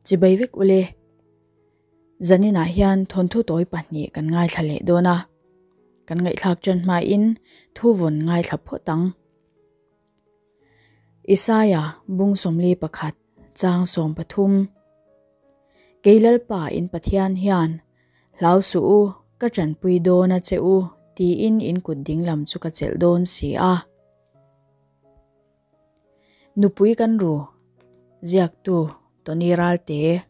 Chibai vek ule. Zaninah hian thawnthu tawi pahnih kan ngaithla leh dawn a. Kan ngaihthlak ṭan hmain thu vawn ngaithla phawt ang. Isaia bung sawmli pakhat chang 13 Kei Lalpa in Pathian hian hlau suh u, ka ṭanpui dawn a che u tiin in kut dinglam chu ka chelh dawn si a. Nupui kan ru, ziaktu Tony Ralte.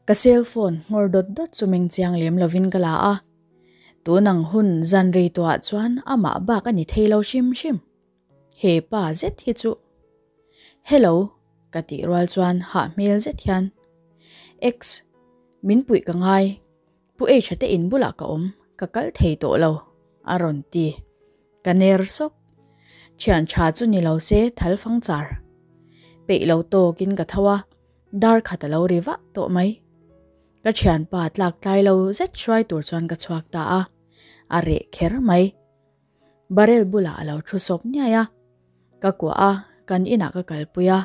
Ka cell phone nghawr dawt dawt chu meng chiang lem lovin ka la a, tun ang hun zan rei tawhah chuan amah bak a ni thei lo hrim hrim. He pa zet hi chu. Hello ka tih rual chuan hah hmel zet hian X min puih ka ngai, Pu H-a te in bulah ka awm, ka kal thei tawh lo a rawn ti. Ka ner sawk. Thian tha chu ni lo se thal fang char. Peih lo tawkin ka tho a, dar khat a lo ri vah tawh mai. Ka thianpa tlak tlai lo zet hruai tur chuan ka chhuak ta a, a reh kher mai. Barrel bulah a lo thu sawp niai a, ka kuah a, kan inah ka kalpui a,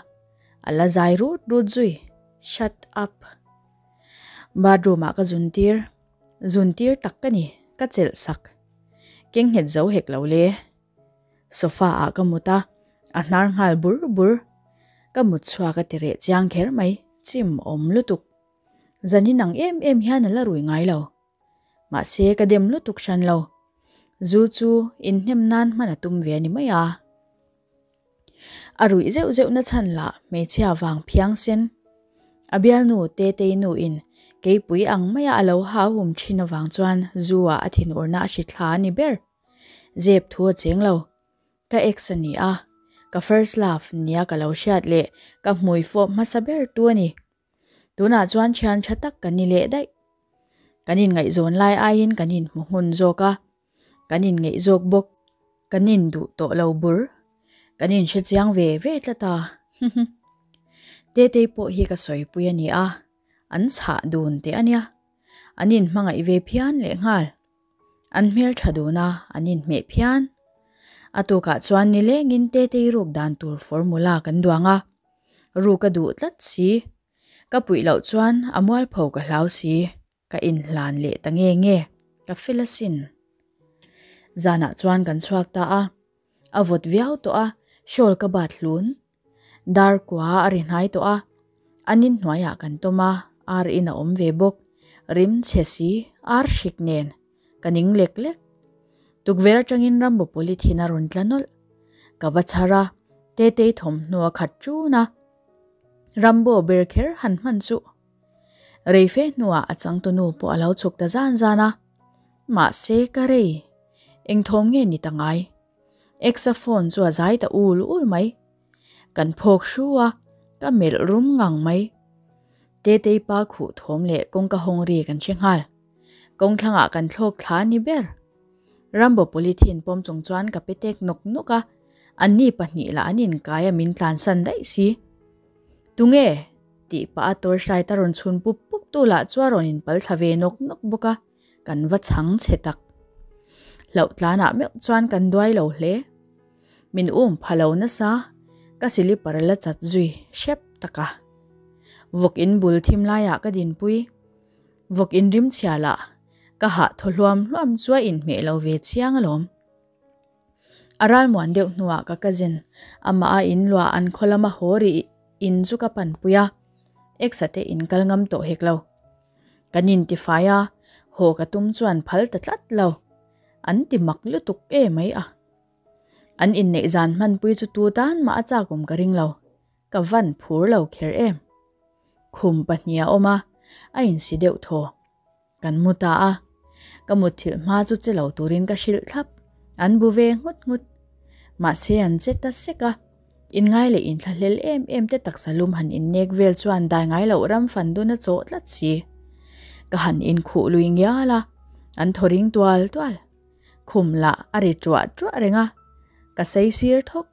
a la zai rut rut zui. Shut up. Bathroom ah ka zun tir, zun tir tak ka ni, ka chelh sak. Keng nghet zo hek lo le. Sofa ah ka mut a, a hnar nghal bur bur. Ka mut chhuak a ti reh chiang kher mai, chim awm lutuk. Zanin ang em em hian a la rui ngai lo. Mahse ka dem lutuk hran lo. Zu chu inhnem nan hman a tum ve a ni mai a. A ruih zeuh zeuh na chhan lah hmeichhia vang phiang sen. A bialnu Tetei nu in keipui ang maia a lo hauhum thin avang chuan zu ah a thinurna a hri thla a ni ber. Zep thu a cheng lo. Ka ex a ni a, ka first love nia ka lo hriat leh ka hmui fawp hmasa ber tu a ni. Tunah chuan thian tha tak kan ni leh daih. Kan inngaihzawn lai aiin kan inhmu hmun zawk a. Kan inngeih zawk bawk. Kan induh tawh lo bur. Kan inhre chiang ve ve tlat a. Tetei pawh hi ka sawipui a ni a, an chhah dun teh a nia. An inhmangaih ve phian lehnghal. An hmel tha dun a, an inhmeh phian. A tukah chuan nilengin Tetei ruk dan tur formula kan duang a. Ruk a duh tlat si. Ka puih loh chuan a mualpho ka hlau si. Ka inhlan leh ta nge nge, ka fel asin. Zanah chuan kan chhuak ta a, a vawt viau tawh a, shawl ka bat hlun. Dar kua a ri hnai tawh a, an in hnuaiah kan tawm a, ar in a awm ve bawk, rim chhe si, ar hrik nen, ka ning lek lek. Tukverh atangin Rambo polythene a rawn tla nawlh. Ka va chhar a, Tetei thawmhnaw a khat ṭun a. Rambo ber kher han hman chu. Reife hnuah a changtunu pawh a lo chhuk ta zan zan a. Mahse ka rei. Eng thawm nge ni ta ngai? Exa phone chu a zai ta ul ul mai. Kan phawk hru a, ka melh rum ngang mai. Tetei pa khuh thawm leh kawngka hawng ri kan hre nghal. Kawngthlangah kan thlawk thla ni ber. Rambo polythene pawm chung chuan ka pe tek nawk nawk a, anni pahnih lah an inkai a min tlansan daih si. Tunge? Tih pah a torchlight a rawn chhun pup pup tu lah chu a rawn inpal thla ve nawk nawk bawk a, kan va chhang chhe tak. Hlauh tlanah meuh chuan kan duai lo hle. Min um pha lo nasa, ka silipar la chat zui hrep tak a. Vawk in bul thim laiah ka dinpui. Vawk in rim chhia lah, ka hah thaw hluam hluam chu a inhmeh lo ve chiang alawm. A ralmuan deuh hnuah ka cousin, amah a in luah an khaw lama haw rih in chu ka panpui a, Exa te in kal ngam tawh hek lo. Kan intifai a, haw ka tum chuan phal ta tlat lo. An ti mak lutuk e mai a. An inneih zan hmanpui chu tu tan mah a chak awm ka ring lo. Ka van phur lo kher em. Khum pahnih a awm a, a insi deuh thaw. Kan mu ta a, ka mutthilh hma chu che lo turin ka hrilh thlap, an bu ve nghut nghut. Mahse an che ta sek a, inngai leh inthlahlel em em te taksa lum han innek vel chuan dai ngai loh ram fan dun a chawh tlat si. Ka han inkhuh lui ngial a, an thaw ring tual tual. Khum lah a ri ṭuah ṭuah reng a, ka sei sir thawk.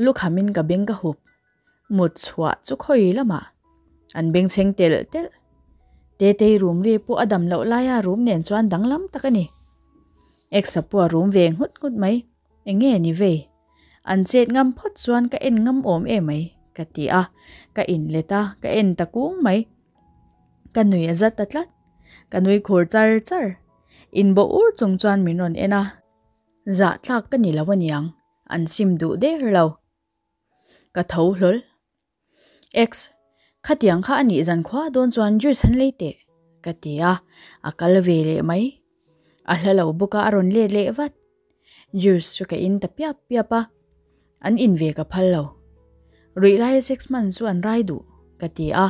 Lukhamin ka beng ka hup. Mut chhuah chu khawi lamah an bengchheng telh telh. Tetei rum ri pawh a dam loh laia rum nen chuan danglam tak a ni. Exa pawh a rum ve nghut nghut mai. Eng nge ni vei? An chet ngam phawt chuan ka en ngam awm em mai. Ka ti a, ka inlet a, ka en ta kung mai. Ka nui a zat ta tlat. Ka nui khur char char. Inbawh ur chung chuan min rawn en a. Zahthlak ka ni lo aniang, an sim duh der lo. Ka tho hlawl. Ex, Khatiang kha a nih zan khua dawn chuan juice han lei teh, ka ti a, a kal ve leh mai. A hla lo bawk a, a rawn let leh vat. Juice chu ka in ta piap piap a, an in ve ka phal lo. Ruih laia sex hman chu an rai duh, ka ti a,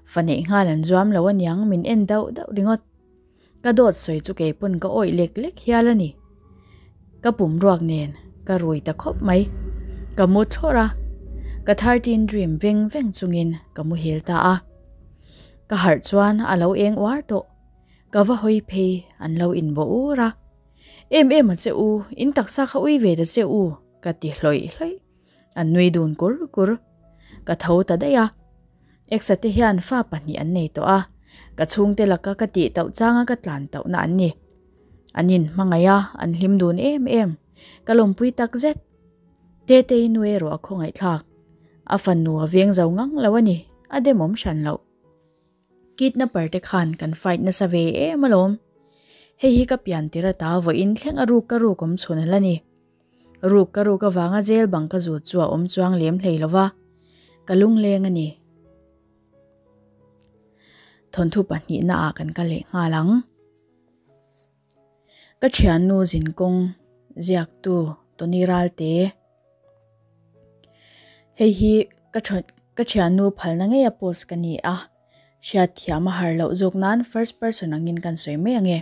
fa neih nghal an zuam lo aniang min en dauh dauh ringawt. Ka dawt sawi chu kei pawn ka awih lek lek hial a ni. Ka pum ruak nen ka rui ta khawp mai. Ka mu thlawrh a, ka 13 dream veng veng chungin ka muhil ta a. Ka harh chuan a lo eng uar tawh. Ka va hawi phei an lo inbawh ur a. Em em a che u, in taksa kha ui ve ta che u, ka ti hlawih hlawih. An nui dun kur kur. Ka tho ta daih a. Exa te hian fa pahnih an nei tawh a, ka chhungte laka ka tih tauh changa ka tlan tauhna an ni. An inhmangaih a, an hlim dun em em. Ka lawmpui tak zet. Tetei nu erawh a khawngaihthlak. A fanu a veng zo ngang lo a ni, a demawm hran loh. Kidnapper te khan kan fight nasa ve em alawm. Hei hi ka pian tir ata vawiin thleng a ruk ka ruk awm chhun a la ni. Ruk ka ruk avanga jail bang ka zut chu a awm chuang lem hlei lo va, ka lungleng a ni. Thawnthu pahnihna ah kan kal leh nghal ang. Ka thiannu zinkawng ziaktu Tony Ralte. Hei hi ka ka thiannu phalna ngeia post ka ni a, hriatthiam a har loh zawk nan first person angin kan sawi mai ange.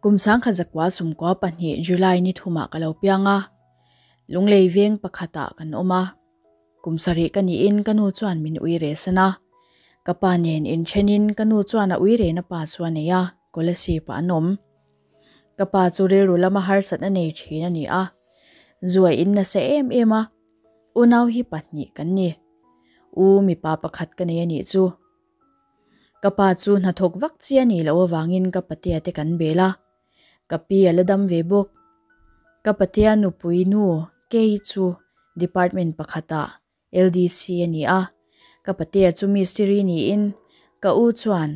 Kum sangkhat zakua sumkua pahnih July ni thumah ka lo piang a, Lunglei veng pakhatah kan awm a. Kum sarih ka niin ka nu chuan min ui reh san a. Ka pa nen inthenin ka nu chuan a ui rehna pa chu a nei a, Kolasib ah an awm. Ka pa chu rilru lama harsatna nei thin a ni a, zu a in nasa em em a, unau hi pahnih kan ni. U mipa pakhat ka nei a nih chu. Ka pa chu hnathawk vak chi a nih loh avangin ka patea te kan bel a, ka pi a la dam ve bawk. Ka patea nupui nu Kei chu department pakhatah LDC a ni a, ka patea chu mistiri niin ka u chuan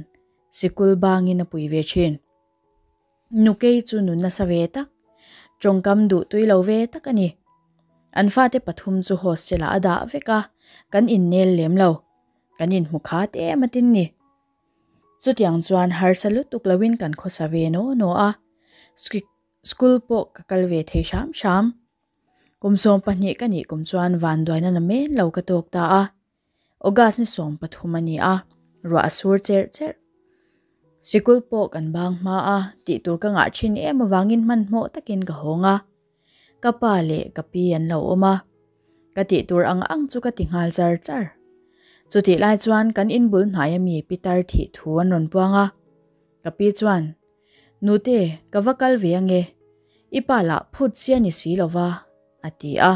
sikul bangin a pui ve thin. Nukei chu nun nasa ve tak, tawngkam duh tui lo ve tak a ni. An fate pathum chu hostel ah a dah vek a, kan innel lem lo. Kan inhmu khat em atin ni. Chutiang chuan harsa lutuk loin kan khawsa ve naw naw a, school pawh ka kal ve thei hram hram. Kum 12 ka nih kum chuan vanduaina na men lo ka tawk ta a. August ni 13 a ni a, ruah a sur cherh cherh. Sikul pawh kan bang hma a, tih tur ka ngah thin em avangin hmanhmawh takin ka hawng a. Ka pa leh ka pi an lo awm a, ka tih tur ang ang chu ka ti nghal char char. Chutih lai chuan kan inbul hnaia mi pitar thih thu an rawn puang a. Ka pi chuan, Nute, ka va kal ve ange, i pa lah phut chi a ni si lo va, a ti a.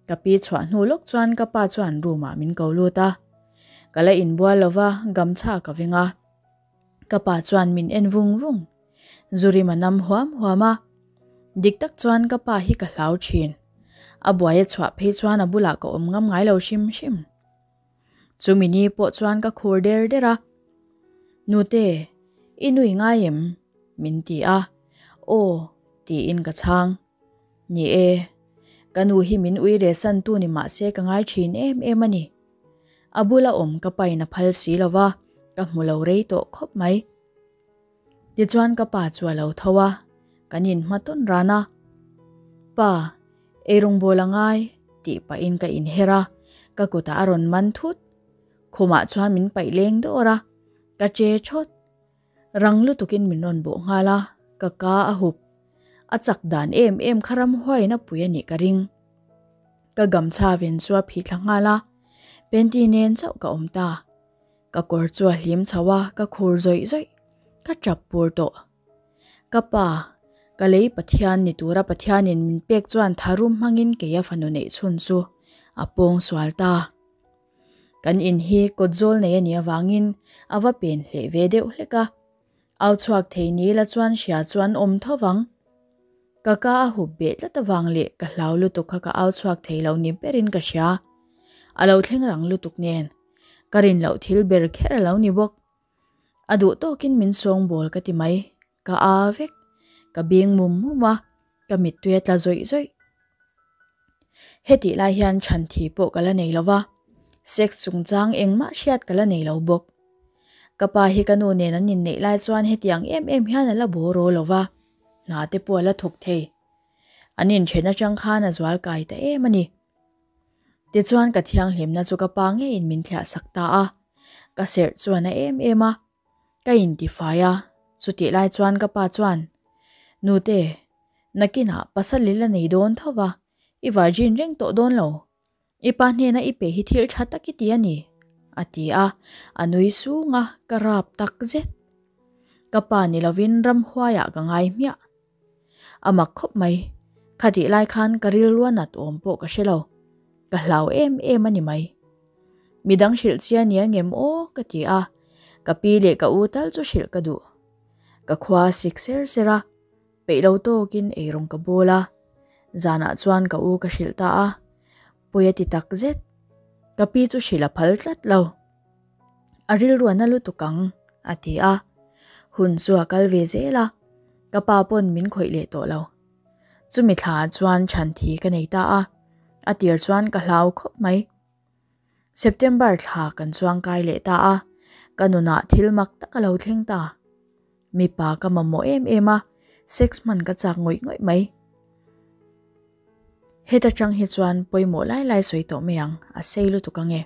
Ka pi chhuah hnu lawk chuan ka pa chuan room ah min ko lut a. Ka la inbual lo va, gamchha ka veng a. Ka pa chuan min en vung vung. Zurim a nam huam huam a. Dik tak chuan ka pa hi ka hlau thin. A buai a chhuah phei chuan a bulah ka awm ngam ngai lo hrim hrim. Chumi ni pawh chuan ka khur der der a. Nute, i nui ngai em? Min ti a. Aw, tiin ka chhang. Ni e, ka nu hi min ui reh san tu ni mah se ka ngai thin em em a ni. A bula awm ka pain a phal si lo va, ka hmu lo rei tawh khawp mai. Tichuan ka pa chu a lo tho a, kan inhma tawn ran a. Pa, eirawngbawl a ngai, tih pahin ka inher a, ka kutah a rawn man thut. Khumah chuan min paih leng dawr a, ka che thawt. Rang lutukin min rawn bawh nghal a, ka ka a hup. A chak dan em em kha ramhuaiin a pui a nih ka ring. Ka gamchha ven chu a phih thla nghal a, panty nen chauh ka awm ta. Ka kawr chu a hlim chho a, ka khur zawih zawih. Ka tap pur tawh. Ka pa, ka lei Pathian ni tura Pathianin min pek chuan tharum hmangin kei a fanu neih chhun chu a pawng sual ta. Kan in hi kawt zawl nei a nih avangin a va pen hleh ve deuh hlek a. Au chhuak thei ni la chuan hria chu an awm tho vang. Ka ka a hup beh tlat avang leh ka hlau lutuk kha ka au chhuak thei lo ni berin ka hria. A lo thleng rang lutuk nen, ka rin loh thil ber kher a lo ni bawk. A duh tawkin min sawngbawl ka ti mai, ka â vek. Ka bing mum mum a, ka mittui a tla zawih zawih. Hetih lai hian chhan thi pawh ka la nei lo va, sex chungchang engmah hriat ka la nei lo bawk. Ka pa hi ka nu nen an inneih lai chuan hetiang em em hian a la bawraw lo va, hna te pawh a la thawk thei. An inthen atang khan a zual kai ta em a ni. Tichuan ka thianghlimna chu ka pa ngeiin min thliah sak ta a, ka serh chu a na em em a, ka intifai a, chutih lai chuan ka pa chuan, Nute, nakinah pasal i la nei dawn tho va, i virgin reng tawh dawn lo. I pa hnena i pe hi thil tha tak i ti a ni, a ti a, a nui sung a, ka rap tak zet. Ka pa ni lovin ramhuaiah ka ngai hmiah. A mak khawp mai, khatih lai khan ka rilru a nat awm pawh ka hre lo, ka hlau em em a ni mai. Midang hrilh chi a nia ngem aw ka ti a, ka pi leh ka u tal chu hrilh ka duh. Ka khua a sik ser ser a, peih lo tawkin eirawng ka bawl a, zanah chuan ka u ka hrilh ta a, pawi a ti tak zet. Ka pi chu hrilh a phal tlat lo. A rilru a na lutuk ang, a ti a. Hun chu a kal ve zel a, ka pa pawn min khawih leh tawh lo. Chumi thlaah chuan chhan thi ka nei ta a, a tir chuan ka hlau khawp mai. September thla kan chuang kai leh ta a, ka nunah thil mak tak a lo thleng ta. Mipa ka mamawh em em a, sex hman ka chak ngawih ngawih mai. Heta tang hi chuan pawimawh lai lai sawi tawh mai ang, a sei lutuk ange.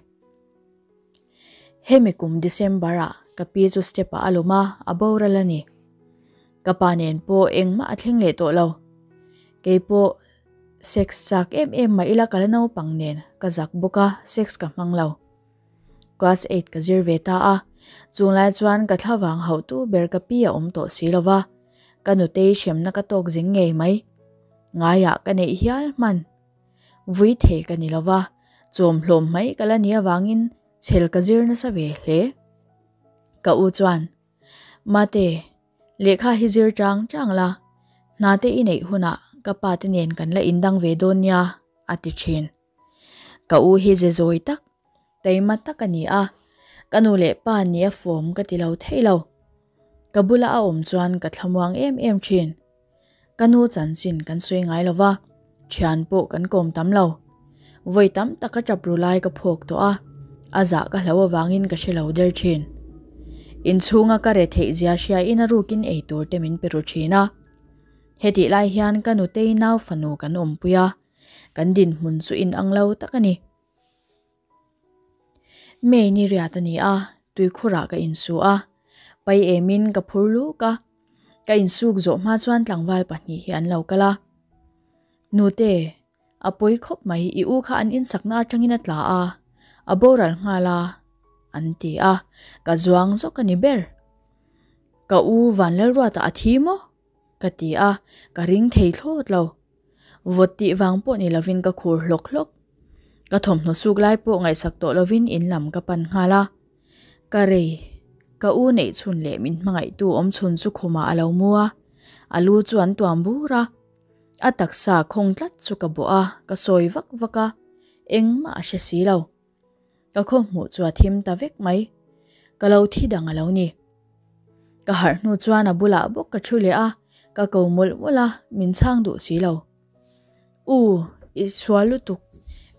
Hemi kum December ah ka pi chu step ah a lawm a, a boral a ni. Ka pa nen pawh engmah a thleng leh tawh lo. Keipawh sex chak em em mah ila ka la naupang nen ka zak bawk a, sex ka hmang lo. Class eight ka zir ve ta a, chunglai chuan ka thlavang hauhtu ber ka pi a awm tawh si lo va, ka nutei hremna ka tawk zing ngei mai. Ngaiah ka neih hial hman. Vui thei ka ni lo va, chawm hlawm mai ka la ni avangin chhel ka zir nasa ve hle. Ka u chuan, Mate, lehkha hi zir chang chang la, hna te i neih hunah ka pa te nen kan la indang ve dawn nia, a ti thin. Ka u hi ze zawi tak, taima tak a ni a, ka nu leh pa ni a fawm ka ti lo thei lo. Ka bula a awm chuan ka thlamuang em em thin. Ka nu chanchin kan sawi ngai lo va, thian pawh kan kawm tam lo. Vawi tam tak ka tap ru lai ka phawk tawh a, a zah ka hlo avangin ka hre lo der thin. Inchhunga ka re theih zia hriain a rukin eitur te min pe ru thin a. Hetih lai hian ka nutei nau fanu kan awmpui a, kan dinhmun chu inang lo tak a ni. May ni riat a ni a, tuikhurah ka insu a, pai emin ka phur luk a, ka insuk zawh hma chuan tlangval pahnih hi an lo kal a. Nute, a pawi khawp mai i u kha an insakna atangin a tla a, a boral nghal a, an ti a, ka zuang zawk a ni ber. Ka u Vanlalruata a thi maw? Ka ti a, ka ring thei thlawt lo. Vawt tih vang pawh ni lovin ka khur hlawk hlawk. Ka thawmhnaw suk lai pawh ngaihsak tawh lovin in lam ka pan nghal a. Ka rei, ka u neih chhun leh min hmangaihtu awm chhun chu khumah a lo mu a, a lu chu an tuam bur a. A taksa khawng tlat chu ka bawh a, ka sawi vak vak a, engmah a hre si lo. Ka khaw hmuh chu a thim ta vek mai. Ka lo thi dang a lo ni. Ka harh hnu chuan a bulah bawk ka thu leh a, ka ko mawlh mawlh a, min chhang duh si lo. U, i sual lutuk,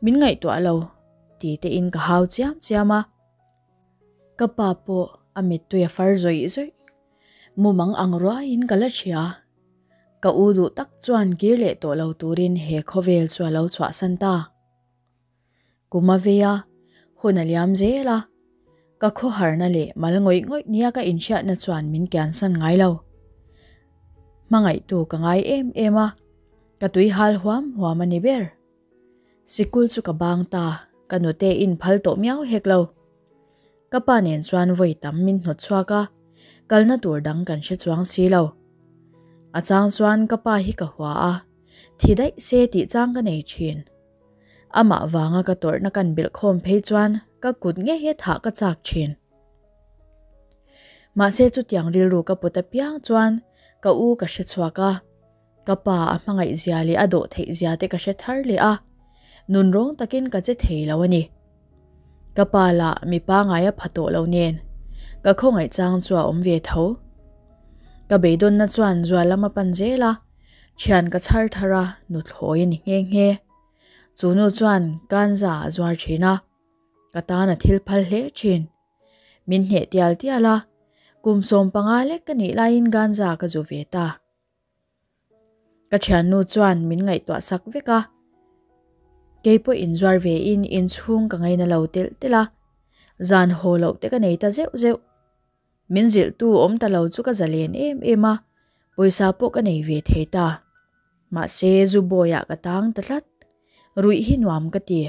min ngaihtuah lo, ti te in ka hau chiam chiam a. Ka pa pawh a mittui a far zawih zawih. Mumang ang ruaiin ka la hria. Ka u duh tak chuan kir leh tawh lo turin he khawvel chu a lo chhuahsan ta. Kum a vei a, hun a liam zel a, ka khawharna leh mal ngawih ngawih nia ka inhriatna chuan min kiansan ngai lo. Hmangaihtu ka ngai em em a, ka tui hal huam huam a ni ber. Sikul chu ka bang ta, ka nute in phal tawh miau hek lo. Ka pa nen chuan vawi tam min hnawt chhuak a, kalna tur dang kan hre chuang si lo. A chang chuan ka pa hi ka hua a, thi daih se tih chang ka nei thin. Amah vanga ka tawrhna kan bilh khawm phei chuan ka kut ngei hi thah ka chak thin. Mahse chutiang rilru ka put apiang chuan ka u ka hre chhuak a, ka pa a hmangaih zia leh a dawh theih zia te ka hre thar leh a, nunrawng takin ka che thei lo a ni. Ka pa lah mi pangai a pha tawh lo nen ka khawngaih chang chu a awm ve tho. Ka beidawnna chuan zual lam a pan zel a, thian ka chhar thar a, nuthlawi a ni nghe nghe. Chu nu chuan kanza a zuar thin a, ka tan a thil phal hle thin. Min hneh tial tial a, kum 15 lek ka nih laiin ganza ka zu ve ta. Ka thiannu chuan min ngaihtuah sak vek a, kei pawh inzuar ve in inchhung ka ngaina lo telh telh a, zan haw loh te ka nei ta zeuh zeuh. Min zilhtu awm ta lo chu ka zalen em em a, pawisa pawh ka nei ve thei ta. Mahse zu bawiah ka tang ta tlat, ruih hi nuam ka ti.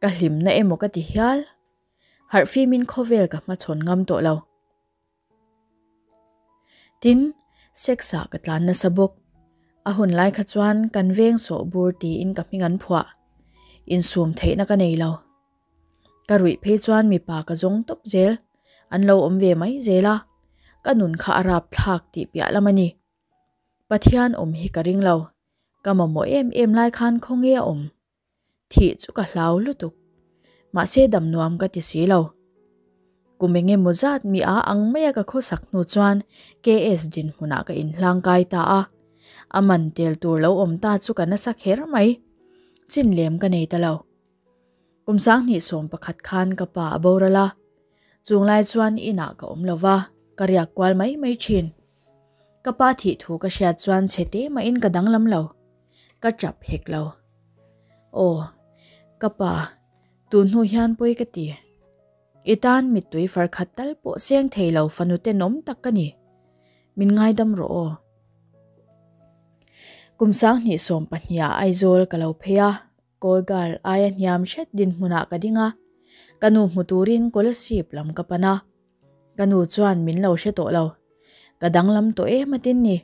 Ka hlimna emaw ka ti hial. Harhfimin khawvel ka hmachhawn ngam tawh lo. Tin, sex-ah ka tlan nasa bawk. A hun lai kha chuan kan veng sawh bur tiin ka hming an phuah. Insum theihna ka nei lo. Ka ruih phei chuan mipa ka zawng tawp zel, an lo awm ve mai zel a, ka nun kha a rapthlak tih piah lam a ni. Pathian awm hi ka ring lo, ka mamawh em em lai khan khawnge a awm? Thih chu ka hlau lutuk. Mahse dam nuam ka ti si lo. Kum eng emaw zat mi a ang maia ka khawsak hnu chuan KS dinhmunah ka inhlang kai ta a. A man tel tur lo awm ta chu ka nasa kher mai. Chin lem ka nei ta lo. Kum 2011 khan ka pa a boral a. Chung lai chuan inah ka awm lo va, ka riak kual mai mai thin. Ka pa thih thu ka hriat chuan chhe te mahin ka danglam lo. Ka tap hek lo. Aw, ka pa, tun hnu hian pawi ka ti. I tan mittui far khat tal pawh seng thei lo fanu tenawm tak ka ni. Min ngaidam rawh aw. Kum 2012 ah Aizawl ka lo phei a, Call girl aia hniam hret dinhmunah ka ding a, ka nu hmu turin Kolasib lam ka pan a. Ka nu chuan min lo hre tawh lo. Ka danglam tawh em atin ni.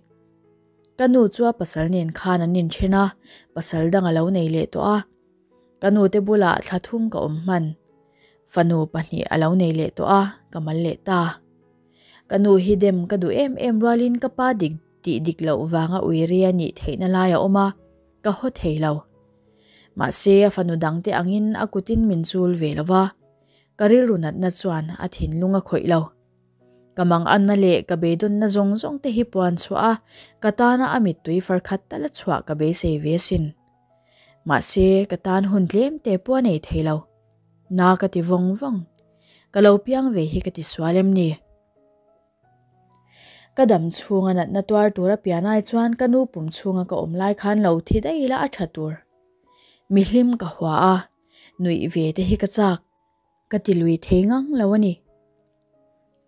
Ka nu chu a pasal nen khan an inthen a, pasal dang a lo nei leh tawh a. Ka nu te bulah thla thum ka awm hman. Fanu pahnih a lo nei leh tawh a, ka mal leh ta. Ka nu hi dem ka duh em em rualin ka pa dik tih dik loh vanga uire a nih theihna lai a awm a, ka haw thei lo. Mahse a fanu dangte angin a kutin min chul ve lo va. Ka rilru natna chuan a thinlung a khawih lo. Ka manganna leh ka beidawnna zawng zawng te hi puan chhuah a, ka tana a mittui far khat tal a chhuah ka beisei ve asin. Mahse, ka tan hun tlem te pawh a nei thei lo. Na ka ti vawng vawng. Ka lo piang ve hi ka ti sual em ni? Ka dam chhunga natna tuar tur a pian ai chuan ka nu pum chhunga ka awm lai khan lo thi daih ila a tha tur. Mihlim ka hua a, nuih ve te hi ka chak. Ka ti lui thei ngang lo a ni.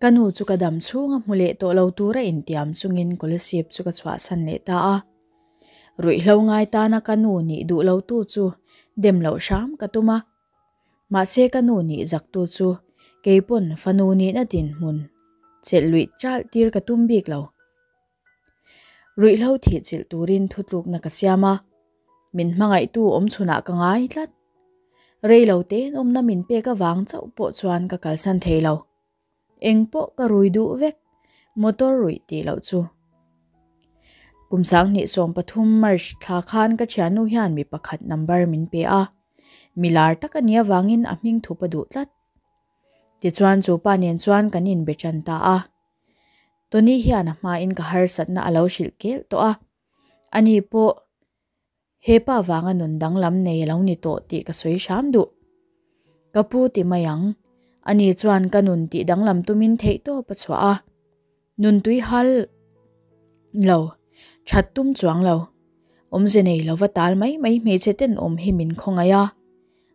Ka nu chu ka dam chhunga hmu leh tawh lo tura intiam chungin Kolasib chu ka chhuahsan leh ta a. Ruihhlo ngai tana ka nu nih duh lo tu chu dem loh hram ka tum a. Mahse ka nu nih zak tu chu keipawn fanu nihna dinhmun chelh luih chalh tir ka tum bik lo. Ruihhlo thih chilh turin thutlukna ka siam a, min hmangaihtu awm chhunah ka ngai tlat. Rei lo te'n awmna min pek avang chauh pawh chuan ka kalsan thei lo. Eng pawh ka rui duh vek, motor ruih tih loh chu. Kum 2013 March thla khan ka thiannu hian mi pakhat number min pe a, mi lar tak a nih avangin a hming thup a duh tlat. Tichuan chu pa nen chuan kan inbe tan ta a. Tony hian a hmain ka harsatna a lo hrilh kelh tawh a, ani pawh he pa vanga nun danglam nei a lo ni tawh tih ka sawi hram duh. Ka pu ti mai ang, ani chuan ka nun tih danglam tumin theihtawp a chhuah a, nun tui hal lo, that tum chuang lo, awmze nei lova tal mai mai hmeichhe tenawm hi min khawngaih a.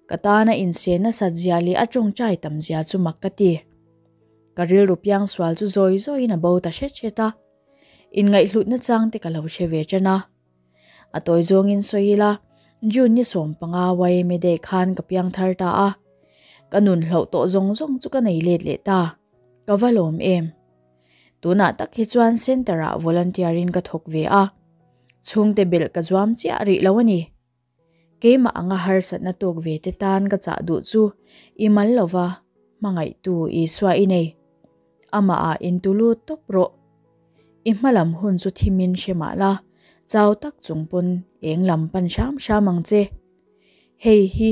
Ka tana inse nasat zia leh a tawngtai tam zia chu mak ka ti. Ka rilru piangsual chu zawi zawiin a bo ta hret hret a. Inngaihhlutna chang te ka lo hre ve tan a. A tawi zawngin sawi ila, June ni 15 YMA Day khan ka piang thar ta a. Ka nun hloh tawh zawng zawng chu ka nei let leh ta. Ka va lawm em. Tunah tak hi chuan Centre ah volunteer in ka thawk ve a. Chhungte belh ka zuam chiah rih lo a ni. Keimah anga harsatna tawk ve te tan ka chah duh chu i mal lova hmangaihtu Isua i nei. Amahah intulut tawp rawh. I hmalam hun chu thimin hre mah la, chau tak chung pawn eng lam pan hram hram ang che. Hei hi.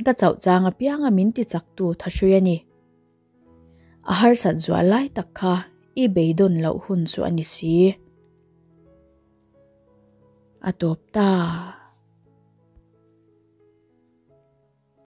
Ka chauh chang apianga min ti chaktu thahrui a ni. A harsat zual lai tak kha i beidawn loh hun chu a ni si. A tawp ta.